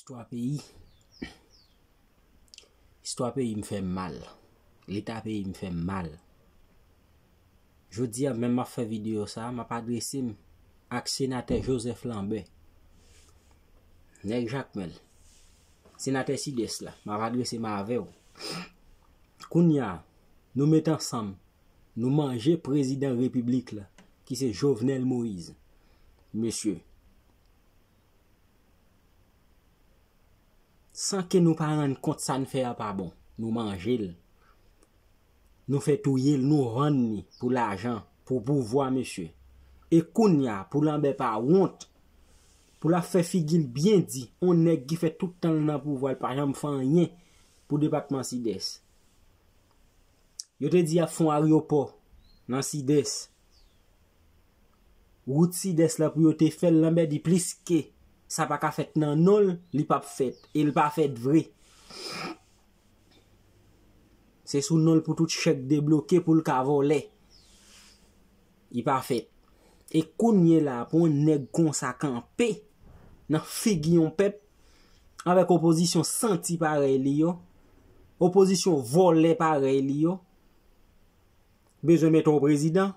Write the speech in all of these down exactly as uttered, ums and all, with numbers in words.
Istwa peyi. Istwa peyi m fè m mal. Leta peyi m fè m mal. Jodi a, menm m ap fè videyo sa, m ap adrese m ak senatè Joseph Lambert. Nèg Jakmèl. Senatè Sidès la, m ap adrese m avè w. Kounye a, nou met ansanm, nou manje prezidan repiblik la, ki se Jovenel Moïse. Mesye, san ke nou pa rann kont sa n fè a pa bon, nou manje l. Nou fè touye l, nou vann li pou lajan, pou pouvwa, mesye. E kounye a, pou Lanbè pa wont, pou l ap fè figi l byen di, on nèg ki fè tout tan l nan pouvwa, l pa janm fè anyen pou depatman Sidès. Yo te di y ap fè on aryopò nan Sidès. Wout Sidès la pou yo te fè l, Lanbè di plis ke sa pa ka fèt nan non l, li p ap fèt, e l pa fèt vre. Se sou non l pou tout chèk debloke pou l ka vòlè. Li pa fèt. E kounye la, pou yon nèg konsa kanpe nan figi yon pèp, avèk opozisyon santi parèy li yo, opozisyon vòlè parèy li yo, bezwen mete yon prezidan,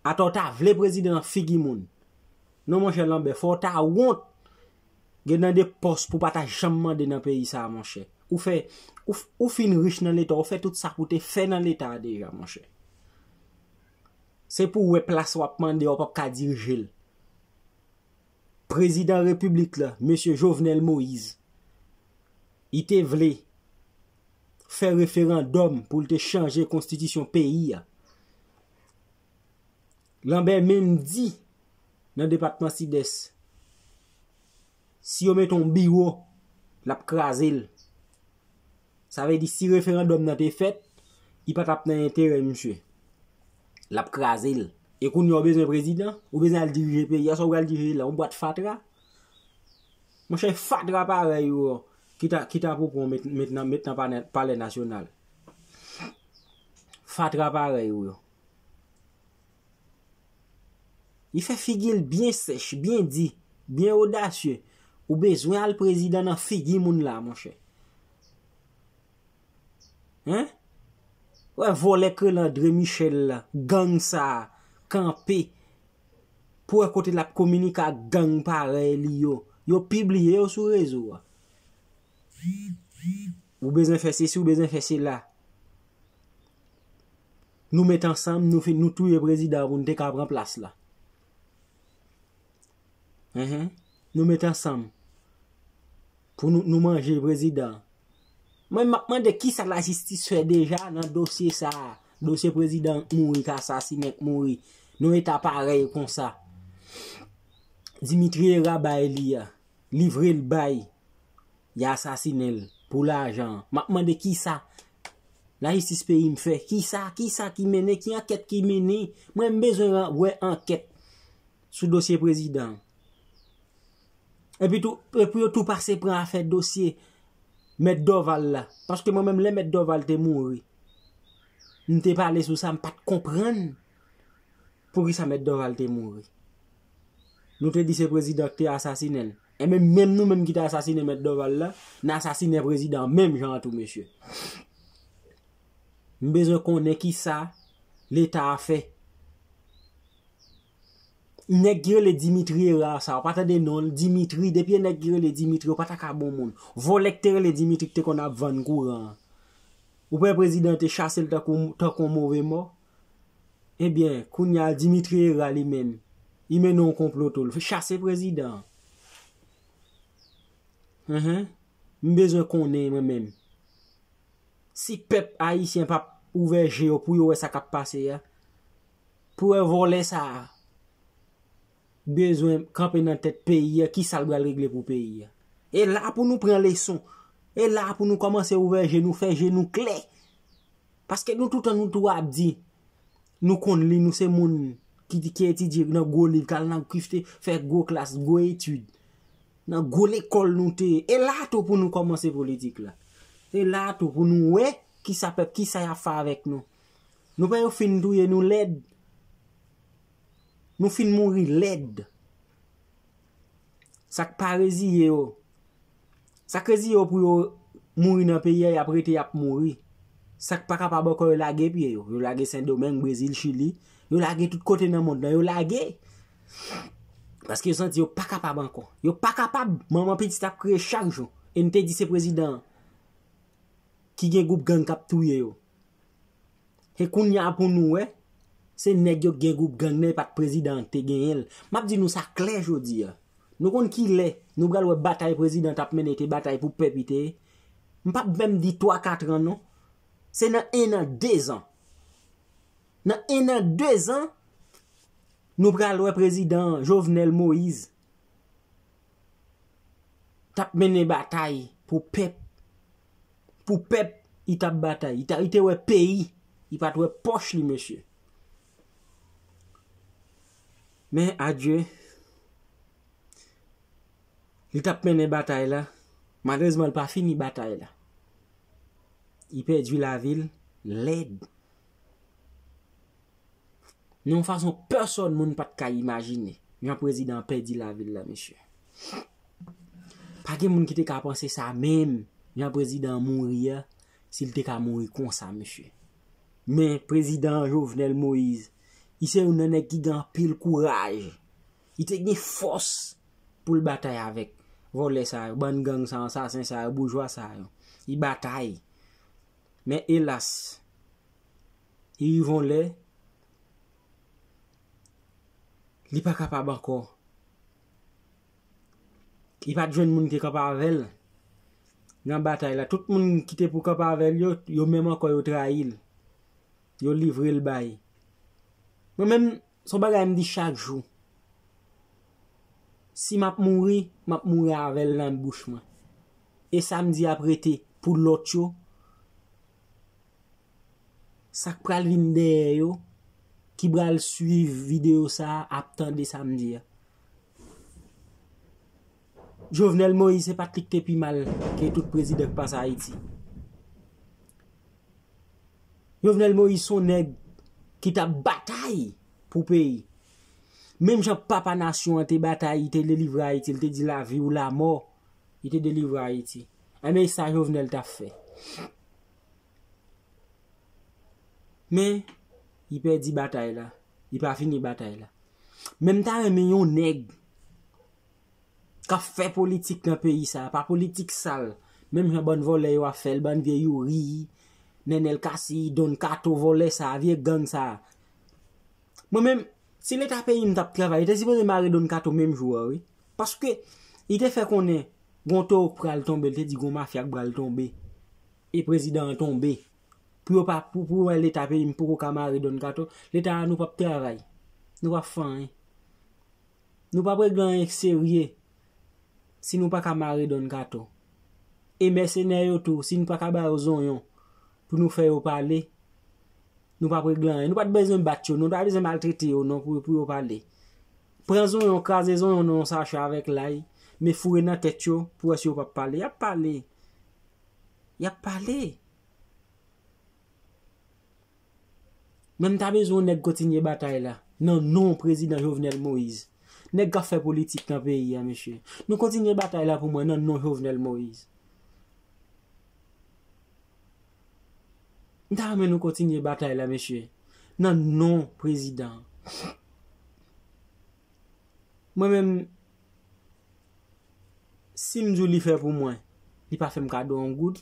atò w ta vle prezidan nan figi moun. Non, monchè Lanbè, fò w ta wont. Gen nan de pòs pou w pa ta janm mande nan peyi sa a, monchè. Ou fè, ou, f- ou fin rich nan leta, ou fè tout sa pou w te fè nan leta a deja, monchè. Se pou w wè plas w ap mande a, w p ap ka dirije l. Prezidan repiblik la, mesye Jovenel Moïse, li te vle fè referandòm pou l te chanje konstitisyon peyi a. Lanbè menm di nan depatman Sidès, si yo mete yon biwo, l ap kraze l. Sa vle di, si referandòm nan te fèt, li pa t ap nan enterè misye. L ap kraze l. E kounye a, w bezwen prezidan, ou bezwen al dirije peyi a, sa w pral dirije la, yon bwat fatra. Monchè, fatra parèy ou yo, ki ta, ki ta pwopon met, met nan, met nan palè, palè nasyonal. Fatra parèy ou yo. Li fè figi l byen sèch, byen di, byen odasye. Ou bezwen al prezidan nan figi moun la, monchè. Hein? Wè vòlè k rele André Michel la, gang sa a, kanpe. Pou wè kote l ap kominike ak gang parèy li yo. Yo pibliye yo sou rezo a. Ou bezwen fè sesi, ou bezwen fè sela. Nou met ansanm, nou fin, nou touye prezidan pou n te ka pran plas la. Enhen. Nou met ansanm pou nou, nou manje prezidan. Mwen, m ap mande kisa lajistis fè deja nan dosye sa a. Dosye prezidan k mouri, k asasinen, k mouri. Nan eta parèy konsa. Dimitri Herard bay li a. Livre l bay. Y asasinen l pou lajan. M ap mande kisa lajistis peyi m fè. Kisa, kisa ki mennen, ki ankèt ki mennen. Mwen, m bezwen ra- wè ankèt sou dosye prezidan. Epi tou, epi yo tou pase pran afè dosye Mèt Dorval la. Paske mwen menm, lè Mèt Dorval te mouri, m te pale sou sa, m pa t konprann poukisa Mèt Dorval te mouri. Nou te di se prezidan ki te asasinen l. Enben, menm nou menm ki te asasinen Mèt Dorval la, n asasinen prezidan an menm jan an tou, mesye. M bezwen konnen kisa Leta a fè. Nèg ki rele Dimitri Herard sa, ou pa tande non l, Dimitri, depi e nèg ki rele Dimitri, ou pa ta ka bon moun. Vòlè k te rele Dimitri k te konn ap vann kouran an. Ou pa wè prezidan te chase l tankou, tankou yon move mò? Ebyen, kounye a Dimitri Herard li menm, li mennen yon konplo tou, l chase prezidan an. Enhen. M bezwen konnen mwen menm. Si pèp ayisyen p ap ouvè je yo pou yo wè sa k ap pase a, pou wè vòlè sa a bezwen kanpe nan tèt peyi a, kisa l pral regle pou peyi a. E la pou nou pran leson. E la pou nou kòmanse ouvè je nou, fè je nou klè. Paske nou toutan nou tou ap di, nou konn li, nou se moun ki, ki etidye nan gwo liv, k al nan, ki te fè gwo klas, gwo etid. Nan gwo lekòl nou te ye. E la tou pou nou kòmanse politik la. E la tou pou nou wè kisa pèp, kisa y ap fè avèk nou. Nou pa yo fin touye nou lèd. Nou fin mouri lèd. Sa k pa reziye yo, Sa k reziye yo pou yo mouri nan peyi a, y ap rete, y ap mouri. Sa k pa kapab ankò, yo lage pye yo. Yo lage Sendomeng, Brezil, Chili. Yo lage tout kote nan mond lan. Yo lage. Paske yo santi yo pa kapab ankò. Yo pa kapab. Manman pitit ap kriye chak jou. E n te di se prezidan an ki gen gwoup gang k ap touye yo. E kounye a pou nou wè, se nèg yo k gen gwoup gang nan, e pa t prezidan an k te genyen l. M ap di nou sa klè jodi a. Nou konn ki lè nou pral wè batay prezidan t ap mennen, te batay pou pèp li te ye. M p ap menm di twa, kat an non. Se nan en an, de zan. Nan en an, de zan, nou pral wè prezidan Jovenel Moïse t ap mennen batay pou pèp. Pou pèp, li t ap batay. Li ta, li te wè peyi, li pa t wè pòch li, mesye. Men, adye, li t ap mennen batay la. Malerezman, li pa fini batay la. Li pèdi lavi l lèd. Nan yon fason pèsòn moun pa t ka imajine. Jan prezidan an pèdi lavi l la, mesye. Pa gen moun ki te ka panse sa menm, jan prezidan an mouri a, si l te ka mouri konsa, mesye. Men prezidan Jovenel Moïse, li se youn nan nèg ki gen anpil kouraj. Li te gen fòs pou l batay avèk vòlè sa yo, bann gang sa, ansasen sa yo, boujwa sa yo. Li batay. Men elas, li rive yon lè, li pa kapab ankò. Li pa t jwenn moun ki te kanpe avè l nan batay la. Tout moun ki te pou kanpe avè l yo, yo menm ankò yo trayi l. Yo livre l bay. Mwen menm, se yon bagay m di chak jou. Si m ap mouri, m ap mouri avè l nan bouch mwen. E sa m di ap rete pou lòt yo. Sa k pral vin dèyè yo, ki pral swiv videyo sa a, ap tande sa m di a. Jovenel Moïse se pa t li k te pi mal ke tout prezidan k pase Ayiti. Jovenel Moïse se yon nèg ki t ap batay pou peyi. Menm jan papa nasyon an te batay, li te delivre Ayiti, li te di lavi ou lamò, li te delivre Ayiti. Enben, e sa Jovenel t ap fè. Men, li pèdi batay la. Li pa fini batay la. Men m ta renmen yon nèg k ap fè politik nan peyi sa, pa politik sal. Menm jan bann vòlè yo ap fè l, bann vye Youri, Nenel Cassy, Don Kato, vòlè sa, vye gang sa. Mwen menm, si leta peyi m t ap travay, yo te sipoze mare Don Kato menm jou a, wi. Paske, li te fè konnen, gon towo k pral tonbe, li te di gon mafya k pral tonbe. E prezidan an tonbe. Pou yo pa, pou, pou wè leta peyi m poko ka mare Don Kato, leta a nou p ap travay. Nou p ap fè anyen. Nou p ap regle anyen k serye si nou pa ka mare Don Kato. E mèsenè yo tou, si nou pa ka ba yo zonyon pou nou fè yo pale, nou p ap regle anyen. Nou pa t bezwen bat yo, non, nou pa bezwen maltrete yo, non, pou, pou yo pale. Pran zonyon, kraze zonyon nan yon sachè avèk lay, men foure nan tèt yo pou wè si yo p ap pale. Y ap pale. Y ap pale. Men m ta bezwen yon nèg kontinye batay la, nan non prezidan Jovenel Moïse. Nèg k ap fè politik nan peyi a, mesye. Nou kontinye batay la pou mwen, nan non Jovenel Moïse. M ta renmen nou kontinye batay la, mesye. Nan non prezidan. Mwen menm, si m di w li fè pou mwen, li pa fè m kado yon goud,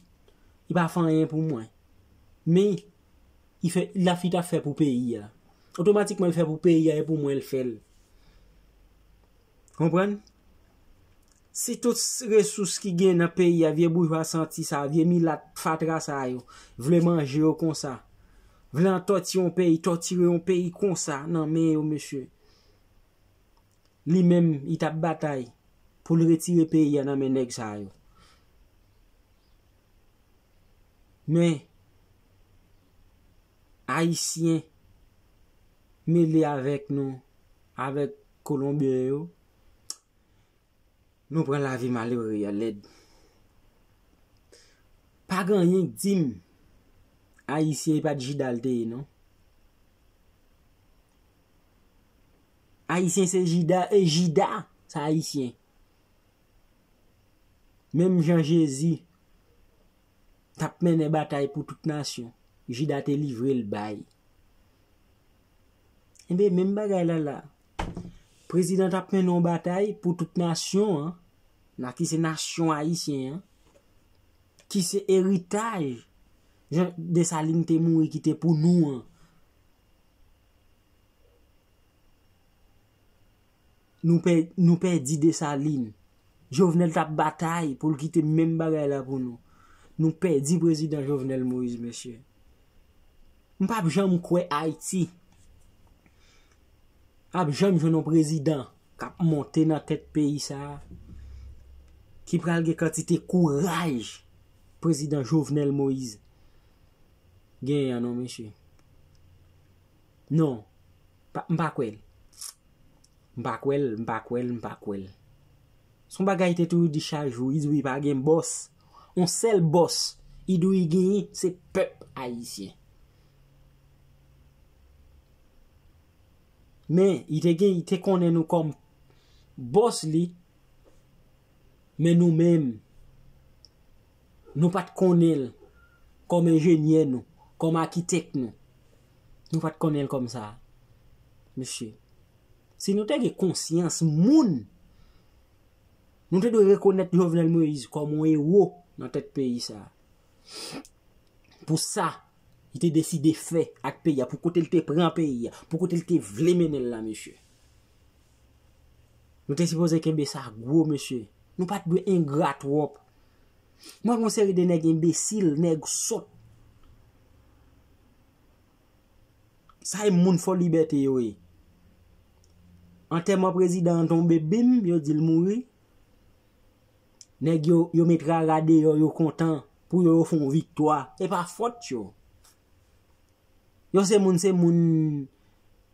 li pa fè anyen pou mwen. Men, li fè, l ap, li t ap fè pou peyi a. Otomatikman, l fè pou peyi a, e pou mwen, l fè l. Konprann? Si tout resous ki gen nan peyi a, vye boujwa santi sa, vye milat fatra sa yo, vle manje yo konsa, vle antòti yon peyi, tòtire yon peyi konsa nan men yo, mesye. Li menm, li t ap batay pou l retire peyi a nan men nèg sa yo. Men, Ayisyen mele avèk nou, avèk Kolonbyen yo, nou pran lavi malere a lèd. Pa gen anyen k di m, Ayisyen e pa t Jida l te ye, non. Ayisyen se Jida, e Jida, se Ayisyen. Menm jan Jezi t ap mennen batay pou tout nasyon, Jida te livre l bay. Enben, menm bagay la la. Prezidan t ap mennen yon batay pou tout nasyon an, na ki se nasyon ayisyen an, ki se eritaj jan Desalin te mouri kite pou nou an. Nou pè, nou pèdi Desalin. Jovenel t ap batay pou l kite menm bagay la pou nou. Nou pèdi prezidan Jovenel Moïse, mesye. M p ap janm kwè Ayiti ap janm jwenn yon prezidan k ap monte nan tèt peyi sa a, ki pral gen kantite kouraj prezidan Jovenel Moïse genyen an non, mesye. Non, pa, m pa kwè l. M pa kwè l, m pa kwè l, m pa kwè l. Se yon bagay te toujou di chak jou, li di wi pa gen bòs. Yon sèl bòs li dwe genyen, se pèp ayisyen. Men, li te gen, li te konnen nou kòm bòs li, men nou menm, nou pa t konnen l kòm enjenyè nou, kòm akitèk nou. Nou pa t konnen l kòm sa, mesye. Si nou te gen konsyans moun, nou te dwe rekonèt Jovenel Moïse kòm yon ewo nan tèt peyi sa. Pou sa, li te deside fè ak peyi a, pou kote l te pran peyi a, pou kote l te vle mennen l la, mesye. Nou te sipoze kenbe sa gwo, mesye. Nou pa t dwe engra twòp. Mwen, yon seri de nèg enbesil, nèg sòt. Sa e moun fò libète yo ye. Antèman prezidan an tonbe bim, yo di l mouri. Nèg yo, yo met rara deyò, yo kontan. Pou yo, yo fè yon viktwa. E pa fòt yo. Yo se moun, se moun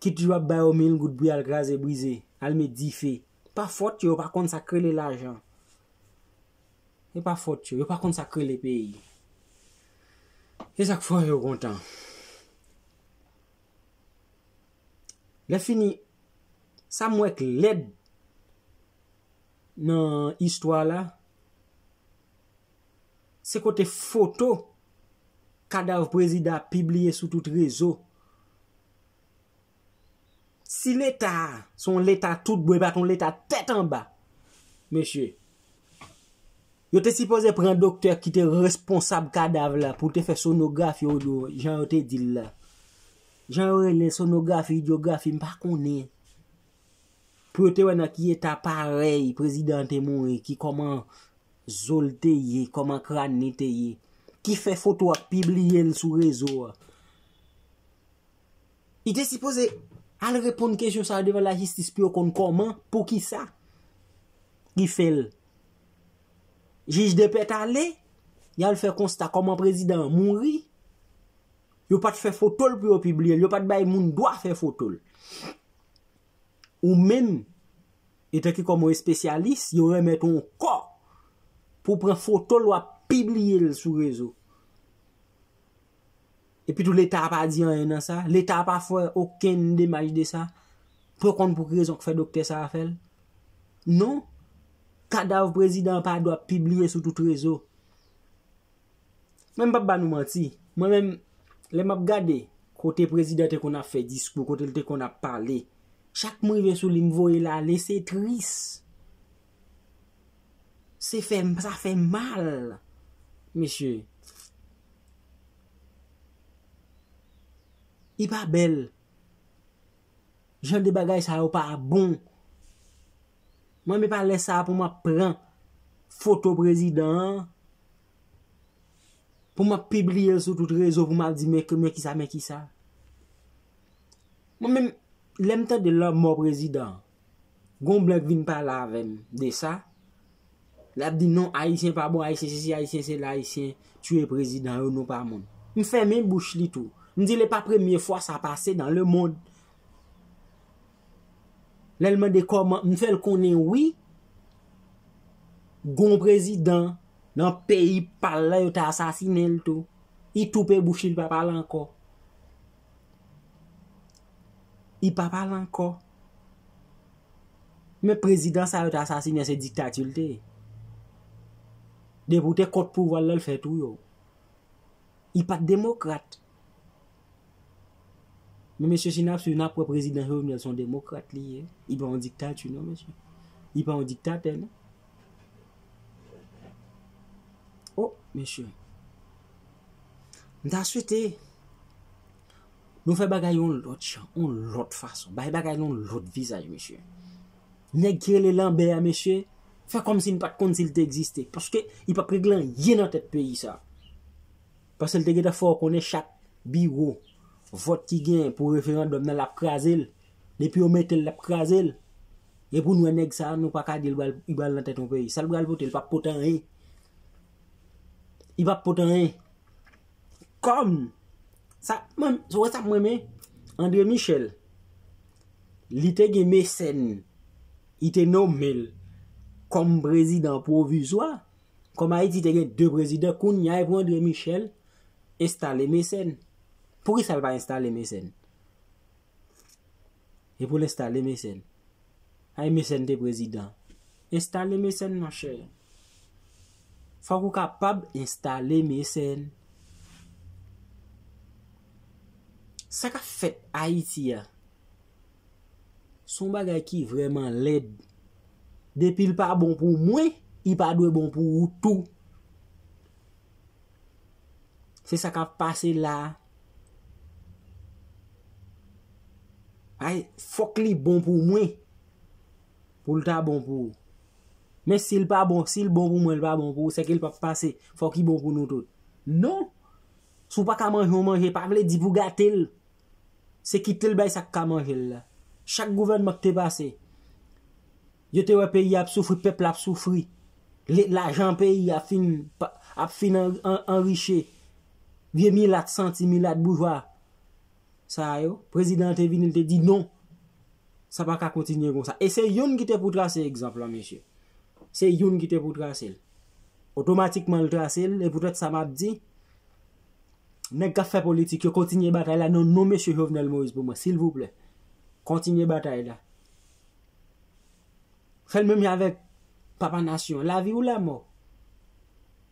ki toujou ap ba yo mil goud pou y al kraze brize, al met dife. Pa fòt yo, yo pa konn sa k rele lajan. E pa fòt yo, yo pa konn sa k rele peyi. E sa k fè yo kontan. Lè fini, sa m wè k lèd nan istwa la, se kote foto kadav prezidan ap pibliye sou tout rezo. Si leta a se yon leta tout bon, e pa t yon leta tèt anba, mesye, yo te sipoze pran doktè ki te responsab kadav la pou te fè sonografi yo, jan yo te di l la. Jan yo rele l, sonografi, idyografi, m pa konnen. Pou yo te wè nan ki eta parèy prezidan an te mouri, ki kòman zo l te ye, kòman kràn li te ye, ki fè foto a pibliye l sou rezo a. Li te sipoze al reponn kesyon sa yo devan lajistis pou yo konn kòman, poukisa li fè l. Jij de pèt ale, y al fè konsta kòman prezidan an mouri. Yo pa t fè foto l pou yo pibliye l, yo pa t bay moun dwa fè foto l. Ou menm, etanke kòm yon espesyalis, yo remèt ou yon kò pou w pran foto l, w ap pibliye l sou rezo. Epi tou, Leta a pa di anyen nan sa. Leta a pa fè okenn demach de sa. Pou yo konn pou ki rezon k fè doktè sa a fè l. Non. Kadav prezidan an pa dwe ap pibliye sou tout rezo. Mwen, m p ap ba nou manti. Mwen menm, lè m ap gade kote prezidan te konn ap fè diskou, kote l te konn ap pale, chak m rive sou li, m voye l ale, se tris. Se fè, sa fè mal, mesye. Li pa bèl. Jan de bagay sa yo pa bon. Mwen, men pa lè sa a pou m ap pran foto prezidan an, pou m ap pibliye l sou tout rezo, pou m ap di, men, men kisa, men kisa. Mwen menm, lè m tande lanmò prezidan an, gon blan k vin pale avè m de sa, l ap di, non, Ayisyen pa bon, Ayisyen sesi, Ayisyen sela, Ayisyen tiye prezidan yo, nou pa moun. M fèmen bouch li tou. M di, li pa premye fwa sa pase dans le monde. Lè l mande kòman, m fè l konnen wi, gon prezidan nan peyi pa l la, yo te asasinen l tou. Li toupe bouch li, li pa pale ankò. Li pa pale ankò. Men prezidan sa yo te asasinen, se diktati l te ye. Depi w te kont pouvwa l, l fè tou yo. Li pa t demokrat. Men mesye, si n ap swiv, n ap wè prezidan Jovenel se yon demokrat li ye. Li pa yon diktati non, mesye. Li pa yon diktatè non. Oh, mesye. M ta swete nou fè bagay yon lòt jan, yon lòt fason. Bay bagay yon lòt vizaj, mesye. Nèg ki rele Lanbè a, mesye, fè kòmsi n pa t konn si l te egziste. Paske li p ap regle anyen nan tèt peyi sa. Paske l te gentan fè w konnen chak biwo vòt ki genyen pou referandòm nan, l ap kraze l. Depi yo mete l, l ap kraze l. E pou n wè nèg sa, nou pa ka di l pral, li pral nan tèt yon peyi. Sa l pral pote, li p ap pote anyen. Li p ap pote anyen. Kòm sa, mwen, ou wè sa m renmen? André Michel, li te gen Mecène, li te nonmen l kòm prezidan pwovizwa. Kòm Ayiti te gen de prezidan, kounye a e pou André Michel enstale Mecène. Poukisa l pa enstale Mecène? E pou l enstale Mecène. Ay, Mecène te prezidan. Enstale Mecène, monchè. Fòk ou kapab enstale Mecène. Sa k ap fèt Ayiti a, se yon bagay ki vrèman lèd. Depi l pa bon pou mwen, li pa dwe bon pou ou tou. Se sa k ap pase la. Ay, fòk li bon pou mwen, pou l ta bon pou ou. Men si l pa bon, si l bon pou mwen, l pa bon pou ou, sèke l p ap pase. Fòk li bon pou nou tout. Non. Si w pa ka manje yon manje, pa vle di pou gate l. Se kite l bay sa k ka manje l la. Chak gouvènman k te pase, yo te wè peyi a ap soufri, pèp la ap soufri. Le-, lajan peyi a fin, pa, ap fin an-, an-, anriche. Vye milat santi, milat boujwa sa a yo. Prezidan an te vini, l te di non. Sa pa ka kontinye konsa. E se youn ki te pou trase egzanp lan, mesye. Se youn ki te pou trase l. Otomatikman, l trase l, e poutèt sa m ap di, nèg k ap fè politik yo, kontinye batay la nan non mesye Jovenel Moïse pou mwen, silvouplè. Kontinye batay la. Fè l menm jan avèk papa nasyon. Lavi ou lanmò.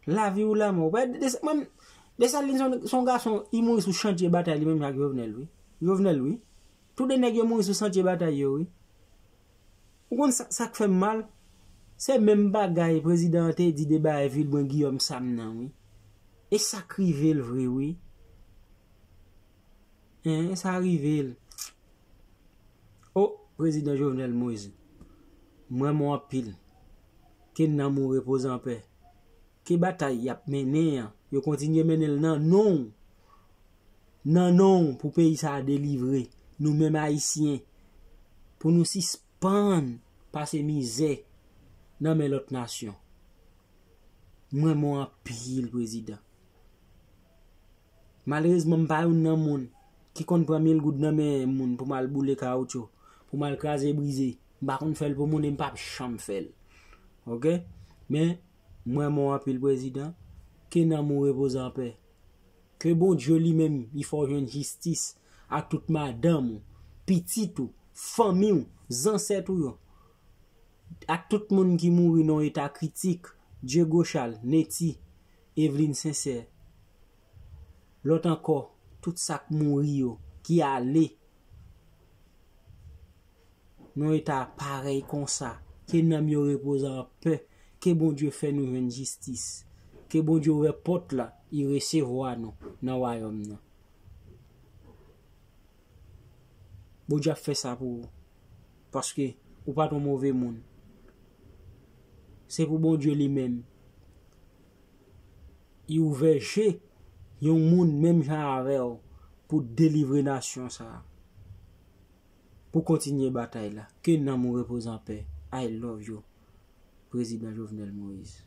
Lavi ou lanmò. Wè, Des-, mwen, Desalin se yon, se yon gason, li mouri sou chantye batay li menm jan ak Jovenel, wi. Jovenel, wi. Tou de nèg yo mouri sou chantye batay yo, wi. Ou konn sa, sa k fè m mal? Se menm bagay prezidan an te di de bagay Vilbrun Guillaume Sam nan, wi. E sa k rive l vre, wi. Hein, e sa rive l. O, prezidan Jovenel Moïse, m renmen w anpil. Ke nanm ou repoze anpè. Ke batay y ap mennen an, yo kontinye mennen l nan non w. Nan non w pou peyi sa a delivre, nou menm Ayisyen, pou nou sispann pase mizè nan men lòt nasyon. M renmen w anpil, prezidan. Malerezman, m pa youn nan moun ki konn pran mil goud nan men moun pou m al boule kawoutchou, pou m al kraze brize. M pa konn fè l pou moun e m p ap janm fè l. Oke? Men, m renmen w anpil, prezidan. Ke nanm ou repoze anpè. Ke Bondye li menm, li fè w jwenn jistis ak tout madanm ou, pitit ou, fanmi w, zansèt ou yo. Ak tout moun ki mouri nan yon eta kritik, Diego Charles, Netty, Eveline Sincère. Lòt ankò, tout sa k mouri yo, ki ale nan yon eta parèy konsa, ke nanm yo repoze anpè, ke Bondye fè nou jwenn jistis, ke Bondye ouvè pòt la, li resevwa nou nan wayòm nan. Bondye ap fè sa pou ou, paske ou pa t yon move moun. Se pou Bondye li menm, li ouvè je yon moun menm jan avè w pou delivre nasyon sa a, pou kontinye batay la. Ke nanm ou repoze anpè. I love you, Prezidan Jovenel Moïse.